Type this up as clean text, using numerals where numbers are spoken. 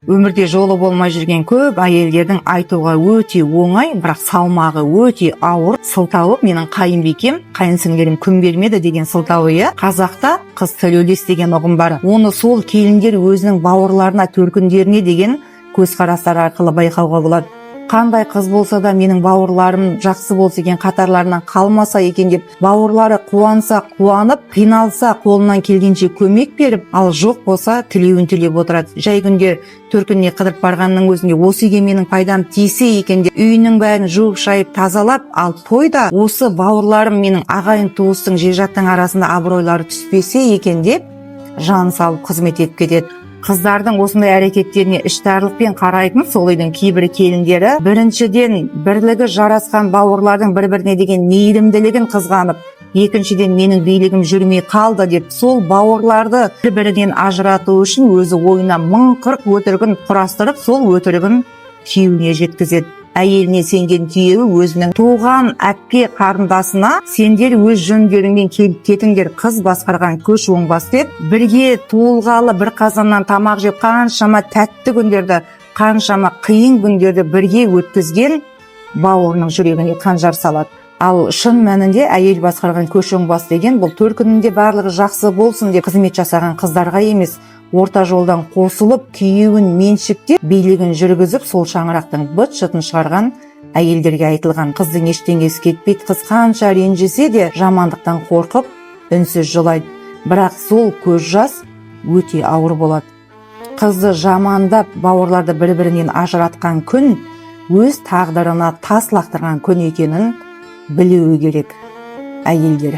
Өмірде жолы болмай жүрген көп әйелдердің айтуға өте оңай, бірақ салмағы өте ауыр сылтауы «менің қайынбикем, қайынсіңлілерім күн бермеді» деген сылтауы, иә. Қазақта қыз тілеулес деген ұғым бар. Оны сол келіндер өзінің бауырларына, төркіндеріне деген көзқарастар арқылы байқауға болады. Қандай қыз болса да, менің бауырларым жақсы болса екен, қатарларынан қалмаса екен деп, бауырлары қуанса қуанып, қиналса қолынан келгенше көмек беріп, ал жоқ болса тілеуін тілеп отырады. Жай күнде төркініне қыдырып барғанның өзінде осы үйге менің пайдам тисе екен деп, үйінің бәрін жуып шайып тазалап, ал тойда осы бауырларым, менің ағайын туыстың, жекжаттың арасында абыройлары түспесе екен деп жан салып қызмет етіп кетеді. Қыздардың осындай әрекеттеріне іштарлықпен қарайтын сол үйдің кейбір келіндері, біріншіден, бірлігі жарасқан бауырлардың бір біріне деген мейірімділігін қызғанып, екіншіден, менің билігім жүрмей қалды деп, сол бауырларды бір бірінен ажырату үшін өзі ойына 1040 өтірігін құрастырып, сол өтірігін күйеуіне жеткізеді. Әйеліне сенген күйеуі өзінің туған әпке қарындасына «сендер өз жөндеріңмен келіп кетіңдер, қыз басқарған көш оңбас» деп, бірге туылғалы, бір қазаннан тамақ жеп, қаншама тәтті күндерді, қаншама қиын күндерді бірге өткізген бауырының жүрегіне қанжар салады. Ал шын мәнінде әйел басқарған көш оңбас деген бұл төркінінде барлығы жақсы болсын деп қызмет жасаған қыздарға емес, орта жолдан қосылып, күйеуін меншіктеп, билігін жүргізіп, сол шаңырақтың быт шытын шығарған әйелдерге айтылған. Қыздың ештеңесі кетпейді. Қыз қанша ренжісе де, жамандықтан қорқып, үнсіз жылайды, бірақ сол көз жас өте ауыр болады. Қызды жамандап, бауырларды бір бірінен ажыратқан күн өз тағдырына тас лақтырған күн екенін білуі керек әйелдер.